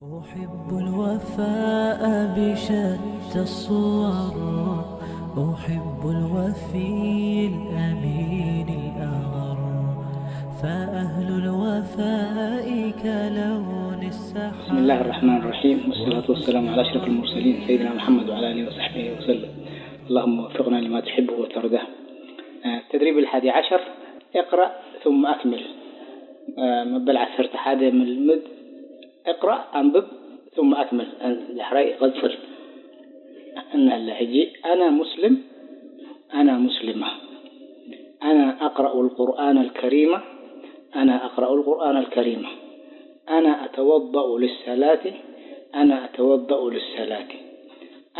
أحب الوفاء بشتى الصور، أحب الوفي الأمين الأغر، فأهل الوفاء كلون السحاب. بسم الله الرحمن الرحيم، والصلاة والسلام على أشرف المرسلين سيدنا محمد وعلى آله وصحبه وسلم. اللهم وفقنا لما تحبه وترضاه. آه، التدريب الحادي عشر، اقرأ ثم أكمل. آه، መበል ዓሰርተ ሓደ ምልምድ፣ اقرأ، أنبب، ثم أكمل، ዳሕራይ ቀጽል። እንሀለ ሕጂ፣ أنا مسلم، أنا مسلمة، أنا أقرأ القرآن الكريم، أنا أقرأ القرآن الكريم، أنا أتوضأ للصلاة، أنا أتوضأ للصلاة،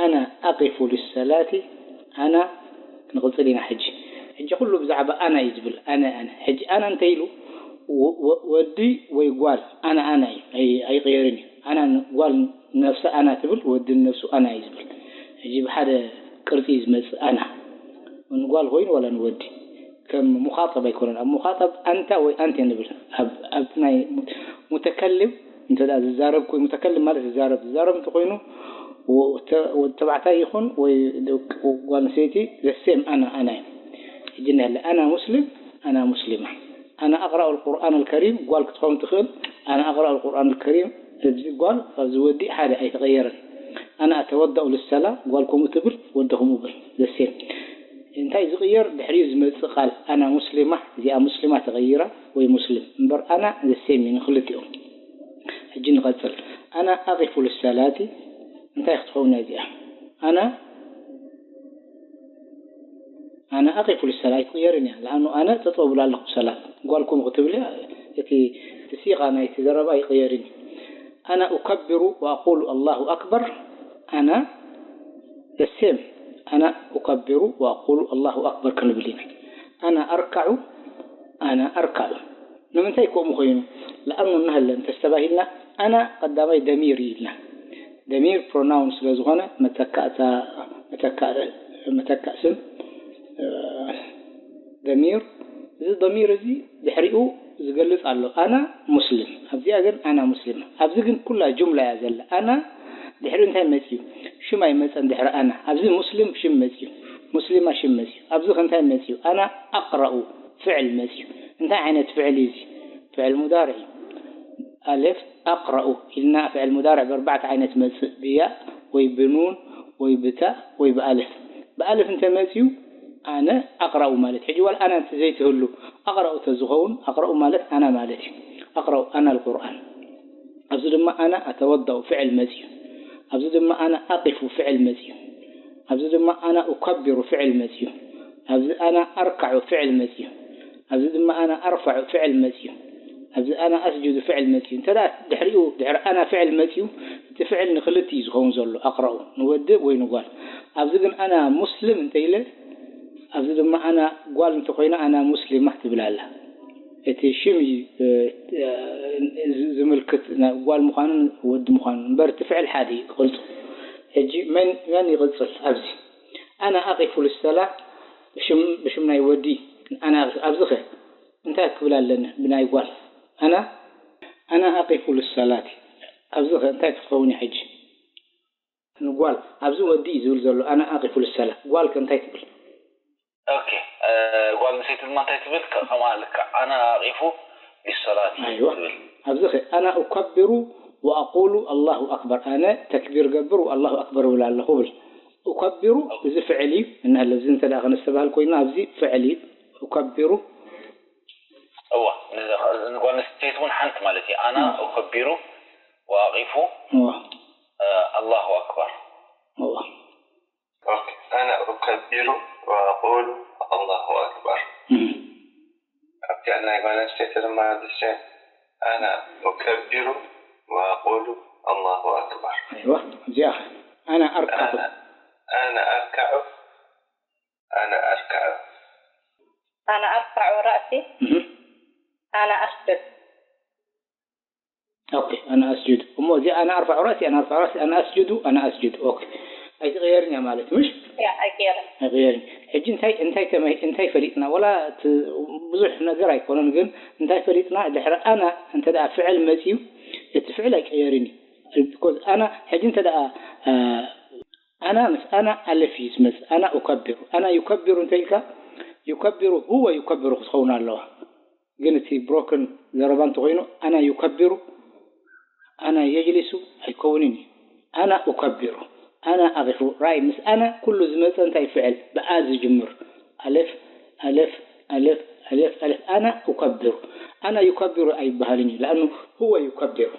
أنا أقف للصلاة، أنا ክንቕጽል ኢና ሕጂ። ሕጂ ኩሉ ብዛዕባ ኣና እዩ ዝብል። ኣነ፣ ኣነ። ሕጂ ኣና እንተ ኢሉ፣ ወ-፣ ወ-፣ ወዲ ወይ ጓል፣ ኣና፣ ኣና እዩ። ኣይ-፣ ኣይቕየርን እዩ። ኣና ን-፣ ጓል ነፍሳ ኣና ትብል፣ ወዲ ነፍሱ ኣና እዩ ዝብል። ሕጂ ብሓደ ቅርጺ እዩ ዝመጽእ ኣና። ንጓል ኮይኑ ዋላ ንወዲ። ከም ሙኻጠብ ኣይኮነን። ኣብ ሙኻጠብ ኣንታ ወይ ኣንቴ ንብል። ኣብ፣ ኣብ ናይ ሙት-፣ ሙተከልም እንተ ደኣ ዝዛረብ ኮይ-፣ ሙተከልም ማለት ዝዛረብ፣ ዝዛረብ እንተኾይኑ፣ ወ-፣ ተ-፣ ወዲ ተባዕታይ ይኹን ወይ ደቂ ጓል ኣንስተይቲ፣ the same ኣና፣ ኣና እዩ። ሕጂ እንሀለ፣ ኣና ሙስሊም፣ ኣና ሙስሊማ። ኣና ኣቕራኡ ልቁርኣን ኣልከሪም፣ ጓል ክትኸውን ትኽእል። ኣና ኣቕራኡ ልቁርኣን ኣልከሪም፣ እዚ ጓል ካብዚ ወዲ ሓደ ኣይተቐየረን። ኣና ኣተወዳኡ ልሰላ፣ ጓል ከምኡ ትብል፣ ወዲ ከምኡ ብል፣ the same። እንታይ ዝቕየር? ድሕሪኡ ዝመጽእ ቃል፣ ኣና ሙስሊማ፣ እዚኣ ሙስሊማ ተቐይራ ወይ ሙስሊም። እምበር ኣና the same እዩ ንኽልቲኦም። ሕጂ ንቐጽል። ኣና ኣቒፉ ልሰላቲ፣ እንታይ ክትኸውን እያ እዚኣ? ኣና፣ ኣና ኣቒፉ ልሰላ ኣይትቕየርን እያ። ለኣኑ ኣነ ጠጠው ብላ ኣለኹ ሰላት። ጓልኩም ክትብል እያ፣ እቲ፣ እቲ ሲቓ ናይቲ ዘረባ ኣይቕየርን እዩ። ኣና ኡከብሩ ወኣቁሉ ኣላሁ ኣክበር፣ ኣና the same፣ ኣና ኡከብሩ ወኣቁሉ ኣላሁ ኣክበር ክንብል ኢና። ኣና ኣርካዑ፣ ኣና ኣርካዑ። ንምንታይ ከምኡ ኮይኑ? ለኣኑ እናሃለ እንተስተባሂልና፣ ኣና ቀዳማይ ደሚር እዩ ኢልና። ደሚር ፕሮናውን ስለ ዝኾነ፣ መተካእታ፣ መተካእ፣ መተካእ ስም፣ እ፣ ደሚር፣ እዚ ደሚር እዚ ድሕሪኡ ዝገልጽ ኣሎ። ኣና ሙስሊም። ኣብዚኣ ግን ኣና ሙስሊም። ኣብዚ ግን ኩላ ጁምላ እያ ዘላ። ኣና ድሕሪ እንታይ መጽዩ? ሽም ኣይመጸን ድሕሪ ኣና። ኣብዚ ሙስሊም ሽም መጽዩ። ሙስሊማ ሽም መጽዩ። ኣብዚ ከ እንታይ መጽዩ? ኣና ኣቕረኡ ፍዕል መጽዩ። እንታይ ዓይነት ፍዕል እዩ እዚ? ፍዕል ሙዳርዕ እዩ። ኣልፍ ኣቕረኡ ኢልና ፍዕል ሙዳርዕ ብኣርባዕተ ዓይነት መጽእ፣ ብያእ ወይ ብኑን ወይ ብታእ ወይ ብኣልፍ። ብኣልፍ እንተ መጽዩ ኣነ ኣቕረኡ ማለት። ሕጂ ዋላ ኣና እንተ ዘይትህሉ ኣቕረኡ ተዝኸውን፣ ኣቕረኡ ማለት ኣና ማለት እዩ። ኣቕረኡ ኣና ኣልቁርኣን። ኣብዚ ድማ ኣና ኣተወዳኡ ፍዕል መጽዩ። ኣብዚ ድማ ኣና ኣቂፉ ፍዕል መጽዩ። ኣብዚ ድማ ኣና ኡከቢሩ ፍዕል መጽዩ። ኣብዚ ኣና ኣርካዑ ፍዕል መጽዩ። ኣብዚ ድማ ኣና ኣርፋዑ ፍዕል መጽዩ። ኣብዚ ኣና ኣስጁዱ ፍዕል መጽዩ። እንተ ደኣ ድሕሪኡ፣ ድሕሪ ኣና ፍዕል መጽዩ፣ እቲ ፍዕል ንኽልተ እዩ ዝኸውን ዘሎ፣ ኣቕረኡ፣ ንወዲ ወይ ንጓል። ኣብዚ ግን ኣና ሙስሊም እንተ ኢለ፣ ኣብዚ ድማ ኣና ጓል እንተኾይና፣ ኣና ሙስሊማ ትብል ኣላ። እቲ ሽም እዩ፣ እ፣ እ፣ ዝ-፣ ዝምልክት ና-፣ ጓል ምዃኑን ወዲ ምዃኑን። እምበር እቲ ፍዕል ሓደ እዩ ክቕልጡ። ሕጂ መን፣ መን ይቕጽል ኣብዚ? ኣና ኣቒፉ ልሰላ ብሽም፣ ብሽም ናይ ወዲ። ኣና ኣቒፉ፣ ኣብዚ ኸ እንታይ ክብል ኣለኒ ብናይ ጓል? ኣና፣ ኣና ኣቒፉ ልሰላቲ። ኣብዚ ኸ እንታይ ክትኸውን እያ ሕጂ? ንጓል፣ ኣብዚ ወዲ እዩ ዝብል ዘሎ፣ ኣና ኣቒፉ ልሰላ። ጓል ከ እንታይ ትብል? ኦኬ፣ እ፣ ጓል ኣንስተይቲ ድማ እንታይ ትብል? ከ-፣ ከማን ልክዕ፣ ኣና ኣቒፉ ሊሰላቲ ኣይዋ። ትብል። ኣብዚ ኸ፣ ኣና ኡከቢሩ ወኣቁሉ ኣላሁ ኣክበር። ኣነ ተክቢር ገብር ወኣላሁ ኣክበር እብል ኣለኹ ብል። ኡከቢሩ፣ እዚ ፍዕል እዩ። እናሃለ፣ እዚ እንተ ደኣ ከነስተባህል ኮይና፣ ኣብዚ ፍዕል እዩ። ኡከቢሩ። እዋ፣ ንዚ-፣ ንጓል ኣንስተይቲ እውን ሓንቲ ማለት እዩ። ኣና እዋ። ኡከቢሩ ወኣቒፉ፣ እዋ። እ፣ ኣላሁ ኣክበር። እዋ። ኦኬ። ኣና ኡከቢሩ ወኣቁሉ ኣላሁ ኣክበር። እም። ኣብቲ ናይ ጓል ኣንስተይቲ ድማ the same። ኣና ኡከቢሩ ወኣቁሉ ኣላሁ ኣክበር። ኣይዋ፣ እዚኣ ኸ? ኣና ኣርካዑ። ኣና፣ ኣና ኣርካዑ። ኣና ኣርካዑ። ኣና ኣርካዑ ራእሲ። እም። ኣና ኣስጁድ። ኦኬ፣ ኣና ኣስጁድ። እሞ እዚ ኣና ኣርፋዑ ራእሲ፣ ኣና ኣርፋዑ ራእሲ፣ ኣና ኣስጁዱ፣ ኣና ኣስጁድ። ኦኬ። ኣይትቐየርን እያ ማለት፣ ምሽ? ያ፣ ኣይቀየርን። ኣይቀየርን። ሕጂ እንታይ፣ እንታይ ተመ-፣ እንታይ ፈሊጥና? ወላ እቲ ብዙሕ ነገር ኣይኮነን፣ ግን እንታይ ፈሊጥና? ድሕሪ ኣና እንተ ደኣ ፍዕል መጽዩ፣ እቲ ፍዕል ኣይቀየርን እዩ። Because ኣና ሕጂ እንተ ደኣ ኣና ምስ ኣና ኣለፍ እዩ ዝመጽእ። ኣና ኡከብሩ ኣና ዩከብሩ እንተ ኢልካ ዩከብሩ ሁወ ዩከብሩ ክትኸውን ኣለዋ። ግን እቲ ብሮክን ዘረባ እንተኮይኑ ኣና ዩከብሩ ኣና የጅሊሱ ኣይከውንን እዩ። ኣና ኡከብሩ ኣና ኣቂፉ ራይ ምስ ኣና ኩሉ ዝመጸ እንታይ ፍዕል ብኣ ዝጅምር ኣለፍ ኣለፍ ኣለፍ ኣለፍ ኣለፍ ኣና ኡከብሩ ኣና ዩከብሩ ኣይበሃልን እዩ። ለኣኑ ሁወ ዩከብሩ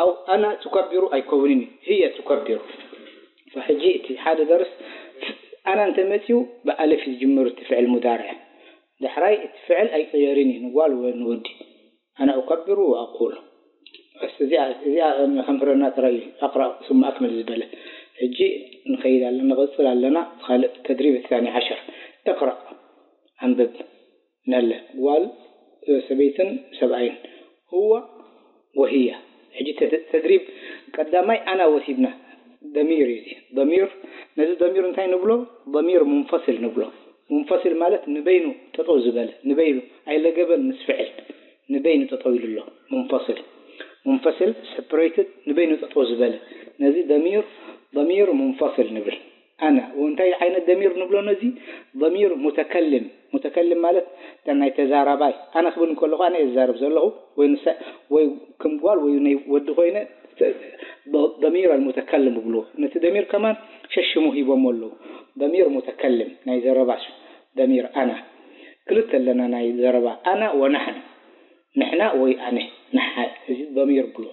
ኣው ኣና ትከብሩ ኣይከውንን እዩ። ህየ ትከብሩ። ሕጂ እቲ ሓደ ደርስ ኣና እንተመፅዩ ብኣለፍ እዩ ዝጅምር እቲ ፍዕል ሙዳርዕ። ዳሕራይ እቲ ፍዕል ኣይቅየርን እዩ ንጓል ወይ ንወዲ። ኣና ኡከብሩ ወኣቁል። እዚኣ እዚኣ ከም ፍረና ጥራይ እዩ ኣቅራእ ስሙ ኣክምል ዝበለ። ሕጂ ንኸይድ ኣለና ንቐፅል ኣለና። ካልእ ተድሪብ الثاني عشر እቅራእ ኣንብብ። ነለ ጓል ሰበይትን ሰብኣይን ሁወ ወህያ። ሕጂ ተድሪብ ቀዳማይ ኣና ወሲድና። ደሚር እዩ እዚ ደሚር። ነዚ ደሚር እንታይ ንብሎ? ደሚር ሙንፈስል ንብሎ። ሙንፈስል ማለት ንበይኑ ጠጠው ዝበለ ንበይኑ ኣይለገበን ምስ ፍዕል ንበይኑ ጠጠው ኢሉ ኣሎ። ሙንፈስል ሙንፈስል ሰፕሬትድ ንበይኑ ጠጠው ዝበለ ነዚ ደሚር ደሚር ሙንፈስል ንብል። ኣና እንታይ ዓይነት ደሚር ንብሎ ነዚ ደሚር ሙተከልም። ሙተከልም ማለት እታ ናይ ተዛራባይ ኣነ ክብል እንከለኹ ኣነ እየ ዝዛረብ ዘለኹ ወይ ንሳ ወይ ከም ጓል ወይ ናይ ወዲ ኮይነ ደሚር ኣልሙተከልም ይብልዎ። ነቲ ደሚር ከማን ሸሽሙ ሂቦሞ ኣለዉ። ደሚር ሙተከልም ናይ ዘረባ ደሚር ኣና ክልተ ኣለና ናይ ዘረባ ኣና ወናሕን ንሕና ወይ ኣነ ንሓ እዚ ደሚር ብሎ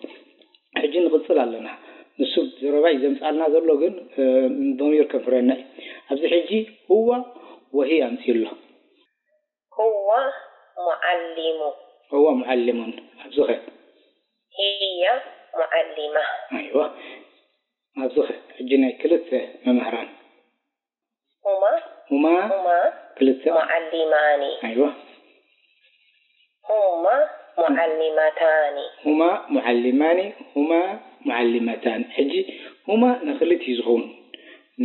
ሕጂ ንቕጽል ኣለና። ንሱ ዘረባ እዩ ዘምጻልና ዘሎ ግን ደሚር ከንፍረና እዩ። ኣብዚ ሕጂ ሁዋ ወሂ ኣምጺኡ ኣሎ። هو معلم هو معلم ኣብዚ ኸ هي معلمة ኣይዋ ኣብዚ ኸ ሕጂ ናይ ክልተ መምህራን هما ሁማ هما ክልተ معلمان ኣይዋ هما معلمتان ሁማ ሙዓሊማኒ ሁማ ሙዓሊመታን። ሕጂ ሁማ ንክልት እዩ ዝኸውን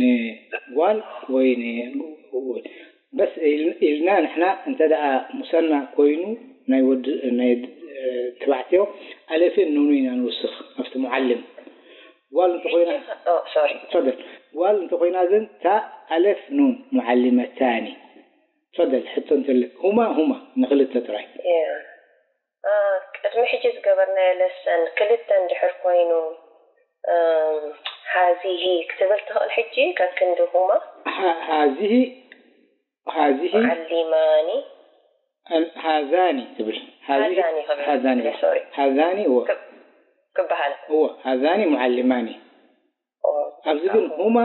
ንጓል ወይ ንወድ። በስ ኢልና ንሕና እንተ ደኣ ሙሰና ኮይኑ ናይ ወዲ ናይ ተባዕትዮ ኣለፍን ኑኑ ኢና ንውስኽ ኣብቲ ሙዓልም። ጓል እንተኮይና ሶሪ ፈደል ጓል እንተኮይና ግን ታ ኣለፍ ኑን ሙዓሊመታኒ። ፈደል ሕቶ እንተለ ሁማ ሁማ ንክልተ ጥራይ። ቅድሚ ሕጂ ዝገበርናዮ ለሰን ክልተ እንድሕር ኮይኑ ሃዚሂ ክትብል ትኽእል ሕጂ ከክንዲ ሁማ ሃዚሂ ሃዚሂ ዓሊማኒ ሃዛኒ ትብል ሃዛኒ ክብል ሃዛኒ ሶሪ ሃዛኒ እወ ክበሃል እወ ሃዛኒ ሙዓሊማኒ ኣብዚ ግን ሁማ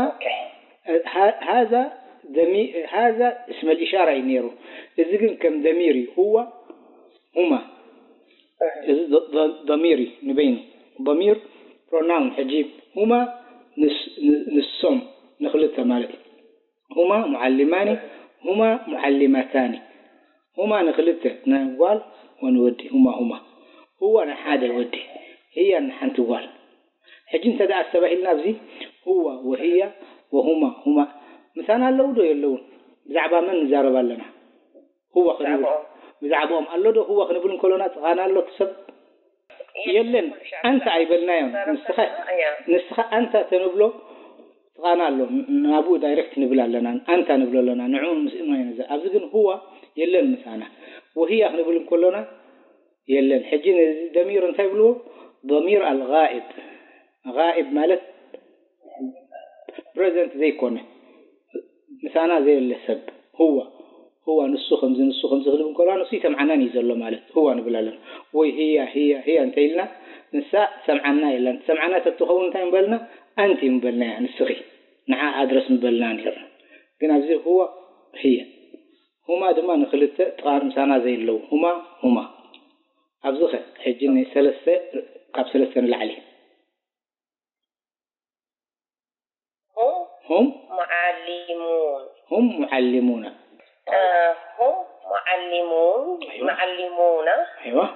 ሃዛ ደሚ ሃዛ እስመል ኢሻራ እዩ ነይሩ። እዚ ግን ከም ደሚር እዩ። ሁዋ ሁማ እዚ ደሚር እዩ ንበይኑ ደሚር ፕሮናውን። ሕጂ ሁማ ንሶም ንክልተ ማለት እዩ። ሁማ ሙዓሊማኒ ሁማ ሙዓሊማታኒ። ሁማ ንክልተ ንጓል ወንወዲ ሁማ ሁማ። ሁዋ ንሓደ ወዲ ህያ ንሓንቲ ጓል። ሕጂ እንተ ደኣ ኣስተባሂልና ኣብዚ ሁዋ ወህያ ወሁማ ሁማ ምሳና ኣለዉ ዶ የለውን? ብዛዕባ መን ንዛረብ ኣለና? ሁዋ ክንብል ብዛዕባኦም ኣሎ ዶ? ሁዋ ክንብል እንከሎና ጥቓና ኣሎ እቲ ሰብ የለን ኣንታ ኣይበልናዮን። ንስኻ ንስኻ ኣንታ ተንብሎ ጥቓና ኣሎ ናብኡ ዳይሬክት ንብል ኣለና ኣንታ ንብሎ ኣለና ንዕኡ ምስእኖ ኢና። ኣብዚ ግን ሁዋ የለን ምሳና። ወህያ ክንብል እንከሎና የለን። ሕጂ ነዚ ደሚር እንታይ ይብልዎ? ደሚር ኣልጋኢብ። ጋኢብ ማለት ፕሬዘንት ዘይኮነ ምሳና ዘየለ ሰብ። ሁዋ ሁዋ ንሱ ከምዚ ንሱ ከምዚ ክልብ እንከሎ ንሱ ይሰምዓናን እዩ ዘሎ ማለት ሁዋ ንብል ኣለና። ወይ ህያ ህያ ህያ እንተ ኢልና ንሳ ትሰምዓና የላን። ትሰምዓና ተትኸውን እንታይ ምበልና? ኣንቲ ምበልናያ ንስኺ ንዓ ኣድረስ ምበልና ነርና። ግን ኣብዚ ሁዋ ህየ ሁማ ድማ ንክልተ ጥቓ ምሳና ዘየለዉ ሁማ ሁማ። ኣብዚ ኸ ሕጂ ንሰለስተ ካብ ሰለስተ ንላዕሊ هم هم معلمون هم معلمون هم معلمون أيوة. معلمون أيوة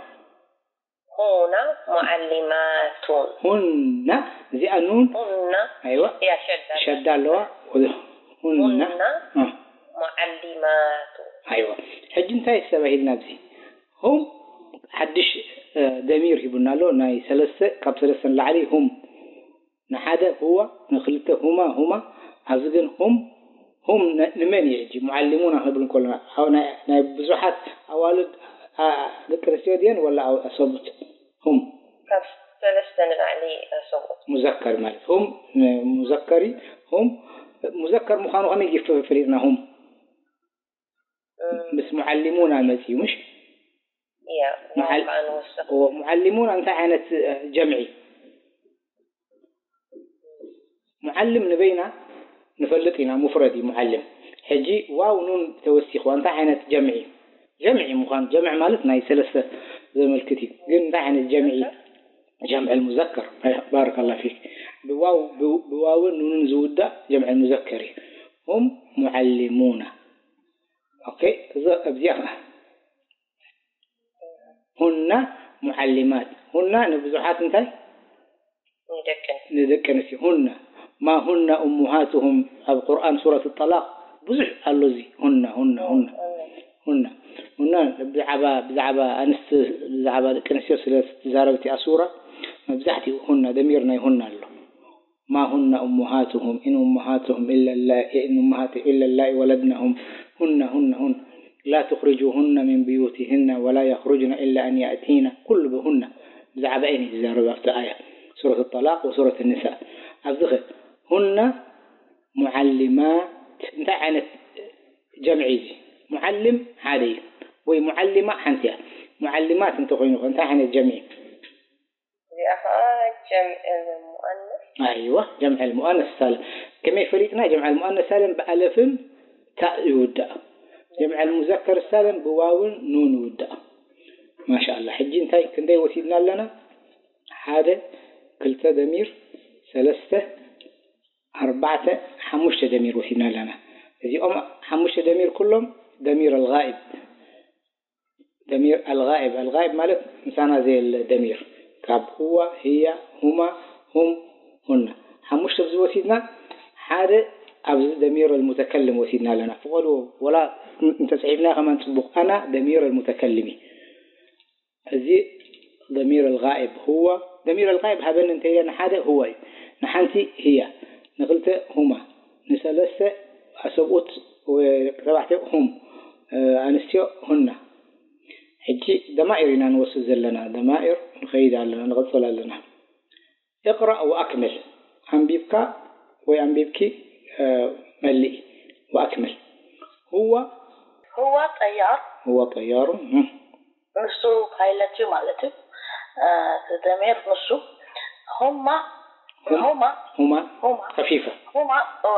هنا معلمات هن እዚኣ ኑን هن أيوة يا شدة ሸዳ ኣለዋ። هن هن آه. معلمات ኣይዋ ሕጂ እንታይ ተባሂልና ኣብዚ هم ሓድሽ ደሚር ሂቡና ኣሎ። ናይ ሰለስተ ካብ ሰለስተ ንላዕሊ هم ንሓደ ሁወ፣ ንክልተ ሁማ፣ ሁማ። ኣብዚ ግን ሁም፣ ሁም ን-፣ ንመን እዩ ሕጂ? ሙዓሊሙና ክንብል እንከለና፣ ኣብ ናይ፣ ናይ ብዙሓት ኣዋልድ፣ ኣ-፣ ደቂ ኣንስትዮ ድየን ወላ ኣብ-፣ ኣሰብኡት? ሁም። ካብ ሰለስተ ንላዕሊ ሰብኡት። ሙዘከር ማለት። ሁም ን-፣ ሙዘከር እዩ። ሁም ሙዘከር ምዃኑ ከመይ ገይሩ ፈሊጥና? ሁም እም፣ ምስ ሙዓሊሙና መፂኡ፣ ምሽ? እያ፣ ዋው ሙዓል-፣ ከዓ ንወስኽ። እዎ፣ ሙዓሊሙና እንታይ ዓይነት፣ እ፣ ጀምዒ? ሙዓልም ንበይና ንፈልጥ ኢና፣ ሙፍረድ እዩ ሙዓልም። ሕጂ ዋው ኑን ተወሲኽዋ እንታይ ዓይነት ጀምዒ? ጀምዒ ምዃኑ፣ ጀምዕ ማለት ናይ ሰለስተ ዘመልክት እዩ። ግን እንታይ ዓይነት ጀምዒ? ጀምዕ ሙዘከር። ባረከላህ ፊክ። ብዋው፣ ብ-፣ ብዋውን ኑንን ዝውዳእ ጀምዕ ሙዘከር እዩ። ሁም ሙዓሊሙና። ኦኬ፣ እዛ፣ ኣብዚኣ ኸዓ። ሁና ሙዓሊማት። ሁና ንብዙሓት እንታይ? ንደቀን። ንደቂ ኣንስትዮ። ሁና። ማ ሁና ኡሙሃቱሁም ኣብ ቁርኣን ሱረት ጠላቕ ብዙሕ ኣሎ እዚ። ሁና፣ ሁና፣ ሁና። ሁና። ሁና ብዛዕባ፣ ብዛዕባ ኣንስቲ፣ ብዛዕባ ደቂ ኣንስትዮ ስለ ትዛረብ እቲኣ ሱራ፣ መብዛሕትኡ ሁና፣ ደሚር ናይ ሁና ኣሎ። ما هن أمهاتهم إن أمهاتهم إلا اللائي، إن أمهاتهم إلا اللائي ولدنهم. هن، هن، هن. لا تخرجوهن من بيوتهن ولا يخرجن إلا أن يأتين. ኩሉ ብሁና ብዛዕባ እየን እዩ ዝዛረብ ኣብቲ ኣያ ሱረት ጠላቅ ወሱረት ንሳ። ኣብዚ ኸ ሁና ሙዓሊማት እንታይ ዓይነት ጀምዒ እዚ? ሙዓልም ሓደ እዩ ወይ ሙዓሊማ ሓንቲ እያ። ሙዓሊማት እንተኾይኑ ኸ እንታይ ዓይነት ጀምዒ? እዚኣ ኸዓ ጀምዕ ሙኣነስ። ኣይዋ፣ ጀምዕ ሙኣነስ ሳልም። ከመይ ፈሊጥና? ጀምዕ ሙኣነስ ሳልም ብኣለፍን ታእ ይውዳእ። ጀምዕ ሙዘከር ሳልም ብዋውን ኑን ይውዳእ። ማሻኣላ። ሕጂ እንታይ ክንደይ ወሲድና ኣለና? ሓደ፣ ክልተ ደሚር፣ ሰለስተ፣ ኣርባዕተ፣ ሓሙሽተ ደሚር ወሲድና ኣለና። እዚኦም ሓሙሽተ ደሚር ኩሎም ደሚር ኣልጋኢብ። ደሚር ኣልጋኢብ፣ ኣልጋኢብ ማለት ምሳና ዘየለ ደሚር። ካብ ሁዋ፣ ህያ፣ ሁማ፣ ሁም፣ ሁና። ሓሙሽተ ኣብዚ ወሲድና፣ ሓደ ኣብዚ ደሚር ኣልሙተከልም ወሲድና ኣለና። ፍቐድዎ፣ ወላ እንተጽሒፍና ከማን ጽቡቕ። ኣና ደሚር ኣልሙተከልም እዩ። እዚ ደሚር ኣልጋኢብ፣ ሁዋ፣ ደሚር ኣልጋኢብ ሃበኒ እንተ ኢለ ንሓደ ሁዋ እዩ። ንሓንቲ ህያ፣ ንኽልተ ሁማ፣ ንሰለስተ ኣሰብኡት ወይ ደቂ ተባዕትዮ ሁም፣ ኣንስትዮ ሁና። ሕጂ ደማኢር ኢና ንወስድ ዘለና፣ ደማኢር ንኸይድ ኣለና፣ ንቐጽል ኣለና። اقرأ وأكمل፣ ኣንቢብካ ወይ ኣንቢብኪ፣ እ፣ መልኢ። وأكمل. هو هو طيار. هو طيار. እህ። ንሱ ፓይለት እዩ ማለት እዩ። እ፣ እቲ ደሚር ንሱ። ሁማ፣ ሁም-፣ ሁማ፣ ሁማ፣ ሁማ። ከፊፈ። ሁማ፣ እዋ።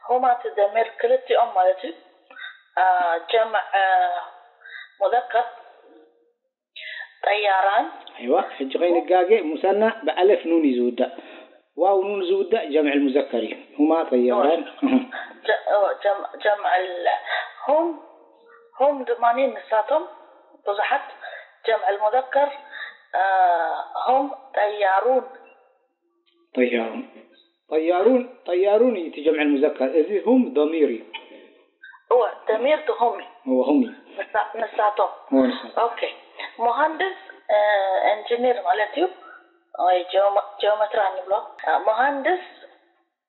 ሁማ እቲ ደሚር ክልቲኦም ማለት እዩ። እ፣ ጀምዕ፣ እ፣ ሙዘከር ጠያራን። ኣይዋ፣ ሕጂ ከይንጋገ፣ ሙሳና ብኣለፍ ኑን እዩ ዝውዳእ። ዋው ኑን ዝውዳእ ጀምዕ ሙዘከር እዩ። ሁማ ጠያራን። ጀ-፣ ጀም-፣ ጀምዕ ል-፣ ሁም፣ ሁም ድማ ንሳቶም ብዙሓት ጀምዕ ሙዘከር፣ እ፣ ሁም ጠያሩን። ጠያሩን። ጠያሩን፣ ጠያሩን እዩ እቲ ጀምዕ ሙዘከር። እዚ ሁም ደሚር እዩ። እወ፣ ደሚር እቲ ሁም እዩ። እወ፣ ሁም እዩ። ንሳ-፣ ንሳቶም። እወ፣ ንሳቶም። ኦኬ። መሃንድስ፣ እ፣ ኢንጂኒር ማለት እዩ። ወይ ጂኦመ-፣ ጂኦሜትራ ንብሎ። እ፣ መሃንድስ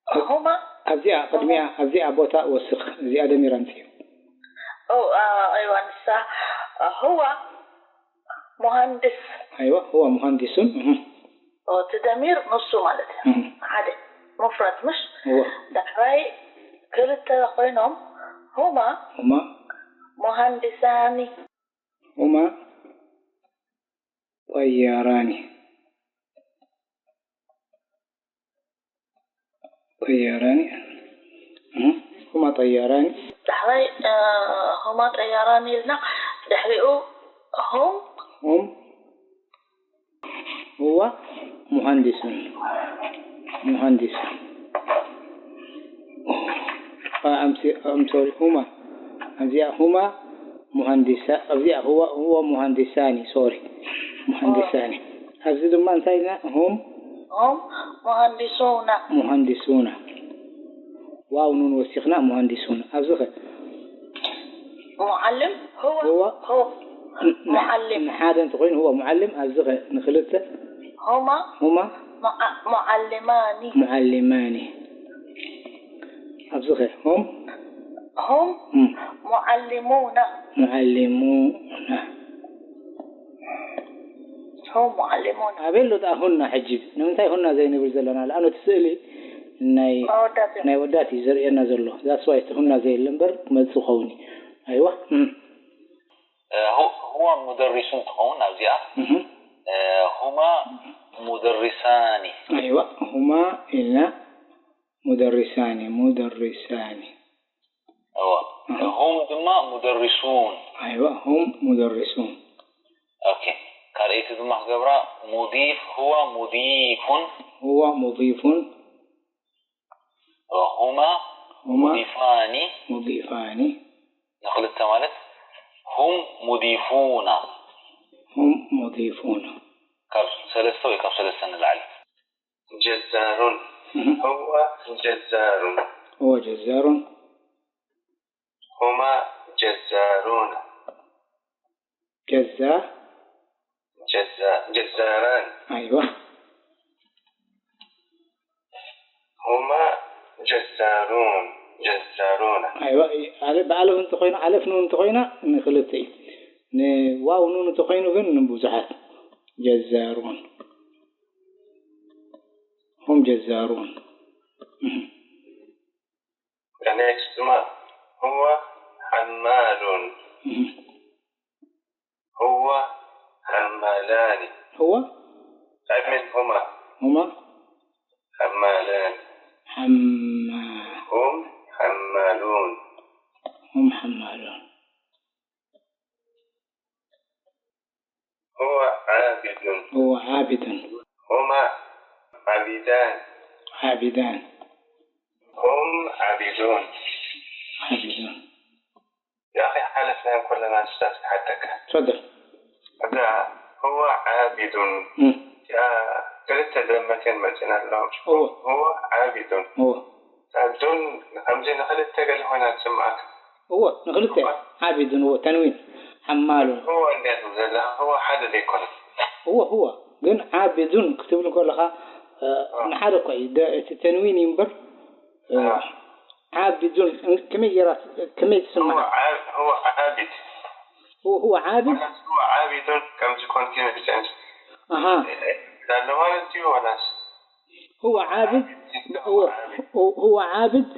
እ፣ ሁማ ኣብዚኣ፣ ቅድሚኣ፣ ኣብዚኣ ቦታ ወስኽ። እዚኣ ደሚር ኣምፅኡ። ኦ፣ እ፣ ኣይዋ፣ ንሳ፣ እ፣ ሁዋ መሃንድስ። ኣይዋ፣ ሁዋ መሃንዲሱን። እህ። ኦ፣ እቲ ደሚር ንሱ ማለት እዩ። እህ። ሓደ ሙፍረድ፣ ምሽ? እወ። ዳሕራይ ክልተ ኮይኖም፣ ሁማ ሁማ። መሃንዲሳኒ። ሁማ ጠያራኒ። ጠያራኒ። እህ። ሁማ ጠያራኒ። ዳሕራይ፣ እ፣ ሁማ ጠያራኒ ኢልና፣ ድሕሪኡ ሁም። ሁም። هو مهندس. مهندس. آه، I'm s-، I'm sorry، هما. ኣብዚኣ هما مهندسا-، ኣብዚኣ هو، هو مهندسان، sorry. مهندسان. ኣብዚ ድማ እንታይ ኢልና? هم هم مهندسون. مهندسون. ዋው ኑን ወሲኽና ሙሃንዲሱን። ኣብዚ ኸ? ሙዓልም፣ ሁወ፣ ሁወ። ሁ-፣ ን-፣ ን-፣ ሙዓልም። ንሓደ እንተኾይኑ ሁወ ሙዓልም፣ ኣብዚ ኸ ንኽልተ? ሁማ። ሁማ። مع- معلمان. معلمان. ኣብዚ ኸ هم هم እም፣ معلمون. معلمون. هم معلمون. ኣበይ ኣሎ ደኣ ሁና ሕጂ? ንምንታይ ሁና ዘይንብል ዘለና? ለኣኑ እቲ ስእሊ ናይ መወዳእታ። ናይ ወዳት እዩ ዘርእየና ዘሎ። ዛስ ዋይ እቲ ሁና ዘየለ እምበር ክመጽእ ክኸውን እዩ። ኣይዋ እም፣ እ፣ ሁ- هو مدرس ትኸውን ኣብዚኣ። እህም፣ እ፣ هما مدرسان. ኣይዋ ሁማ ኢልና ሙደሪሳኒ ሙደሪሳኒ። እዋ። هم ድማ مدرسون። ኣይዋ هم مدرسون. ኦኬ። ካልኣይቲ ድማ ክገብራ مضيف، هو مضيف. هو مضيف. እዋ። هما هما مضيفان. مضيفان. ንክልተ ማለት هم مضيفون. هم مضيفون. ካብ ሰለስተ ወይ ካብ ሰለስተ ንላዕሊ። جزار. እህም፣ هو جزار. هو جزار. هما جزارون. جزا جزا- جزاران. ኣይዋ هما جزارون. جزارون. ኣይዋ ኣለ- ብኣለፍ እንተኮይኑ ኣለፍ ኑን እንተኮይና ንክልተ እዩ። ንዋው ኑን እንተኮይኑ ግን ንብዙሓት። جزارون. هم جزارون. እህም፣ The next one. هو حمال. እህም። هو حمالان. هو I mean هما هما حمالان. حما هم حمالون. هم حمالون. هو عابد. هو عابد. هما عابدان. عابدان. هم عابدون. عابدون. يا أخي حالفنا كلنا أستاذ حدك. تفضل. هذا هو عابد. እም፣ يا ክልተ ደመቴን መፂና ኣለዎም። እዎ። هو عابد. እዎ። ዱን ከምዚ ንክልተ ገለ ኮይና ትስምዓካ። እዎ ንክልተ ዓቢዱን እዎ ተንዊን ሓማሉን هو እንድያ ትብል ዘላ هو ሓደ ዘይኮነ። እዎ እዎ ግን ዓቢዱን ክትብል ከለኻ እ፣ ንሓደ እኮ እዩ ደ- እቲ ተንዊን እዩ እምበር እ፣ አ። ዓቢዱን እ፣ ከመይ ጌራ ከመይ هو ትስምዓ ዓ- هو عابد. هو هو ዓብድ ወላስ هو عابد ከምዚ continuous tense ኣሃ ዳለ ማለት እዩ ወላስ هو ዓብድ هو هو عابد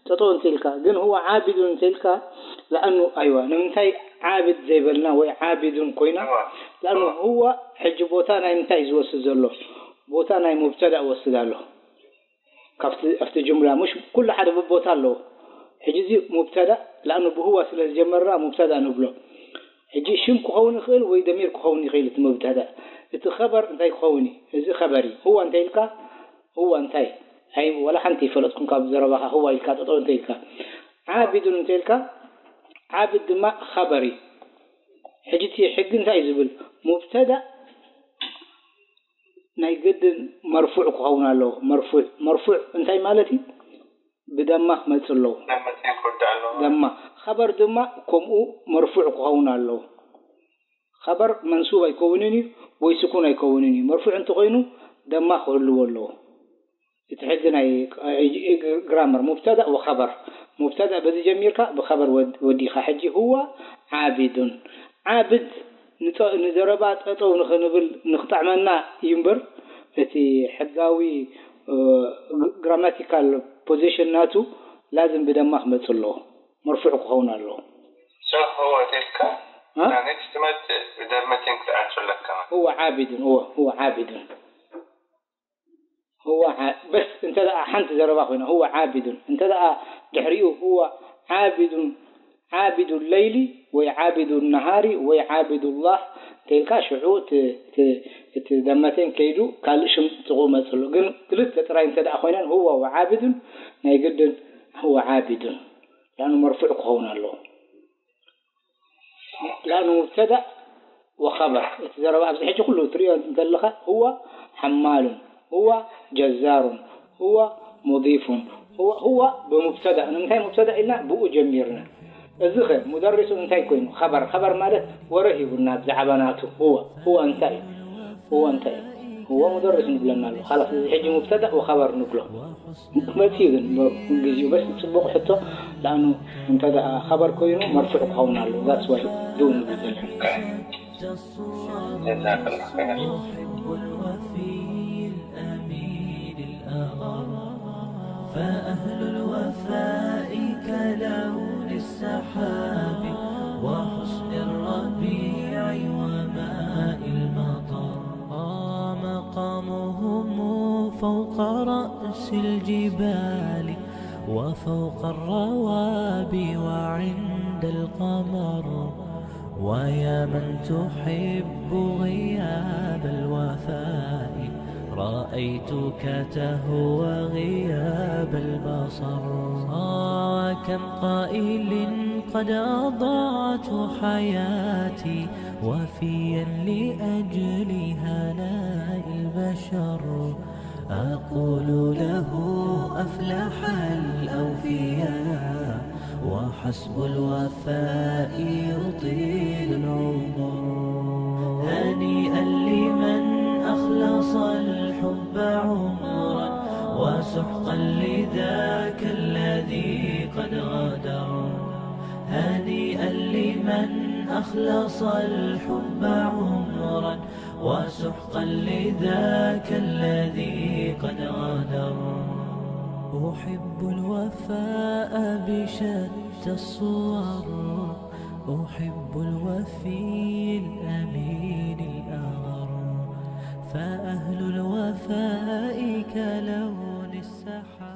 ጠጠው እንተ ኢልካ ግን هو ዓቢዱን እንተ ኢልካ ለኣኑ ኣይዋ ንምንታይ ዓብድ ዘይበልና ወይ ዓቢዱን ኮይና هو ለኣኑ هو ሕጂ ቦታ ናይ ምንታይ እዩ ዝወስድ ዘሎ ቦታ ናይ ሙብተዳ ይወስድ ኣሎ ካብቲ ኣብቲ ጅምላ مش ኩሉ ሓደ ብቦታ ኣለዎ ሕጂ እዚ ሙብተዳ ለኣኑ ብهو ስለ ዝጀመርና ሙብተዳ ንብሎ ሕጂ ሽም ክኸውን ይኽእል ወይ ደሚር ክኸውን ይኽእል እቲ ሙብተዳ እቲ خبر እንታይ ክኸውን እዩ እዚ خبر እዩ هو እንታይ ኢልካ هو እንታይ ኣይ ወላ ሓንቲ ይፈለጥኩም ካብ ዘረባኻ هو ኢልካ ጠጠው እንታይ ኢልካ ዓቢዱን እንታይ ኢልካ ዓብድ ድማ خبر እዩ ሕጂ እቲ ሕጊ እንታይ እዩ ዝብል ሙብተዳ ናይ ግድን መርፉዕ ክኸውን ኣለዎ መርፉዕ መርፉዕ እንታይ ማለት እዩ ብደማ ክመፅእ ኣለዎ ደመቴን ክወዳእ ኣለዎ ደማ خبر ድማ ከምኡ መርፉዕ ክኸውን ኣለዎ خبر መንሱብ ኣይከውንን እዩ ወይ ስኩን ኣይከውንን እዩ መርፉዕ እንተኮይኑ ደማ ክህልዎ ኣለዎ እቲ ሕጊ ናይ ግራመር ሙብተዳ ወኸበር ሙብተዳ በዚ ጀሚርካ ብኸበር ወዲኻ ሕጂ هو ዓቢዱን ዓብድ ንዘረባ ጠጠው ንኽንብል ንክጠዕመና እዩ እምበር እቲ ሕጋዊ grammatical position ናቱ ላዝም ብደማ ክመፅእ ኣለዎ መርፉዕ ክኸውን ኣለዎ so هو ተልካ እ? next መት ብደመቴን ክትኣቱ ኣለካ هو ዓቢዱን እዎ هو ዓቢዱን هو ዓ- በስ እንተ ደኣ ሓንቲ ዘረባ ኮይና هو ዓቢዱን እንተ ደኣ ድሕሪኡ هو ዓቢዱን ዓቢዱ ለይሊ ወይ ዓቢዱ ነሃሪ ወይ ዓቢዱላህ እንተኢልካ ሽዑ እቲ- እቲ- እቲ ደመቴን ከይዱ ካልእ ሽም ጥቕኡ መፅሉ ግን ክልተ ጥራይ እንተ ደኣ ኮይነን هو ወዓቢዱን ናይ ግድን هو ዓቢዱን ላኑ መርፉዕ ክኸውን ኣለዎ ላኑ ሙብተዳእ ወኸበር እቲ ዘረባ ኣብዚ ሕጂ ኩሉ ትሪኦ እንተለኻ هو ሓማሉን هو ጀዛሩን هو ሙዲፉን هو هو ብሙብተዳ ንምንታይ ሙብተዳ ኢልና ብኡ ጀሚርና እዚ ኸ ሙደሪሱን እንታይ ኮይኑ ኸበር ኸበር ማለት ወረ ሂቡና ብዛዕባ ናቱ هو هو እንታይ እዩ هو እንታይ እዩ هو مدرس ንብለና ኣሎ። خلاص፣ እዚ ሕጂ ሙብተዳእ ወኸበር ንብሎ። መፅኡ ግን ብ-፣ ግዜኡ በስ ፅቡቕ ሕቶ፣ ለኣኑ እንተ ደኣ ኸበር ኮይኑ መርፉዕ ክኸውን ኣሎ። That's why ዱ ንብል ዘለና። جزاك الله خيرا. فأهل الوفاء كلون السحاب وحسن الربيع وماء المطر. آه، مقامهم فوق رأس الجبال وفوق الروابي وعند القمر. ويا من تحب غياب الوفاء، رأيتك تهوى غياب البصر. آه، وكم قائل قد أضعت حياتي وفيا لأجل هناء البشر. أقول له: أفلح الأوفياء، وحسب الوفاء يطيل العمر. هنيئا لمن أخلص الحب عمرا، وسحقا لذاك الذي قد غدر. هنيئا لمن أخلص الحب عمرا، وسحقا لذاك الذي قد غدر. أحب الوفاء بشتى الصور، أحب الوفي الأمين الأغر. فأهل الوفاء كلون السحاب.